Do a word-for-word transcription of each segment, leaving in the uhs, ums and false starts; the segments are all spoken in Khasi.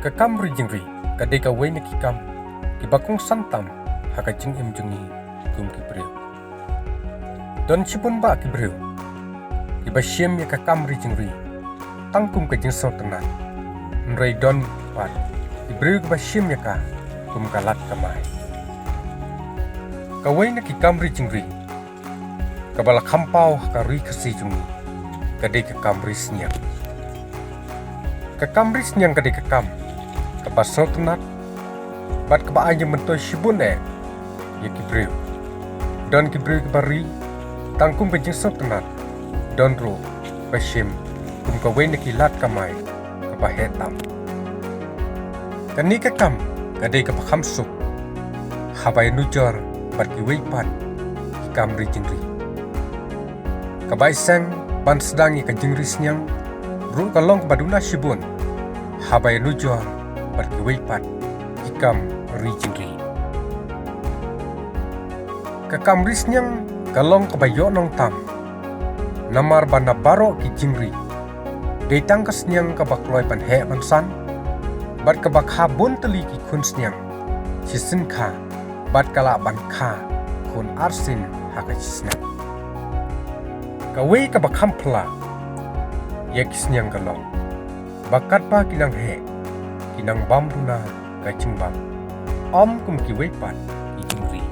Ka kam ri jingri ka dei kawei na ki kam kiba kongsan tam ha ka jingim jong ngi kum ki briew. Don shibun bah ki briew kiba shim ïa ka kam ri jingri tang kum ka jingsngewtynnat, hynrei don pat ki briew kiba shim ïa ka kum ka lad kamai. Kawei na ki kam ri jingri kaba la kham paw ha ka ri Khasi jong ngi ka dei ka kam ri sniang. Ka kam ri sniang ka dei ka kam kaba sngewtynnat bad kaba ai jingmyntoi shibun eh ïa ki briew. Don ki briew kiba ri tang kum ka jingsngewtynnat, don ruh ba shim kum kawei na ki lad kamai kaba heh tam. Kane ka kam ka dei kaba kham suk haba ïanujor bad kiwei pat ki kam ri jingri. Ka bai seng ban sdang ïa ka jingri sniang ruh ka long kaba duna shibun haba ïanujor bad kiwei pat ki kam ri jingri. Ka kam ri sniang ka long kaba ïoh nong tam, namar ba na baroh ki jingri dei tang ka sniang kaba kloi ban heh ban san bad kaba kha bun tylli ki khun sniang shisien kha bad ka lah ban kha khun arsien ha ka shisneng. Kawei kaba kham phylla ïa ki sniang ka long ba katba ki nang heh ki nang bam duna ka jingbam, ym kum kiwei pat ki jingri.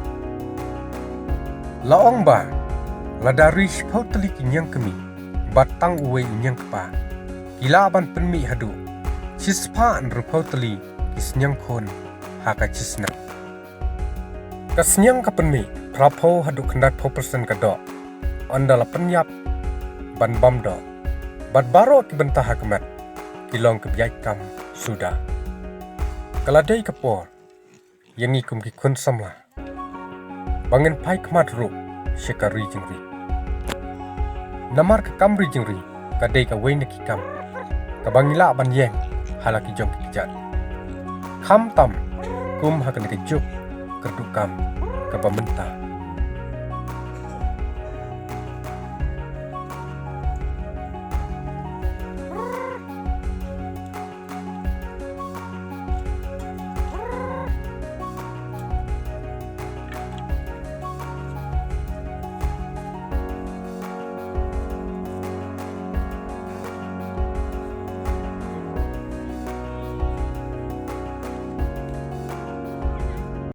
La ong ba lada ri shiphew tylli ki ñiang kmie bad tang uwei u ñiang kpa, ki lah ban pynmih haduh shispah hynriewphew tylli ki sniang khun ha ka shisneng. Ka sniang ka pynmih phraphew haduh khyndaiphew persen ka doh ynda la pynïap ban bam doh, bad baroh ki bynta ha khmat ki long kiba ïaid kam suda. Ka la dei ka por ïa ngi kum ki khun samla ba ngin phai khmat ruh sha ka ri jingri. Namar ka kam ri jingri ka dei kawei na ki kam kaba ngi lah ban ïeng ha la ki jong ki kjat, khamtam kum ha kane ka juk kyrduh kam kaba mynta.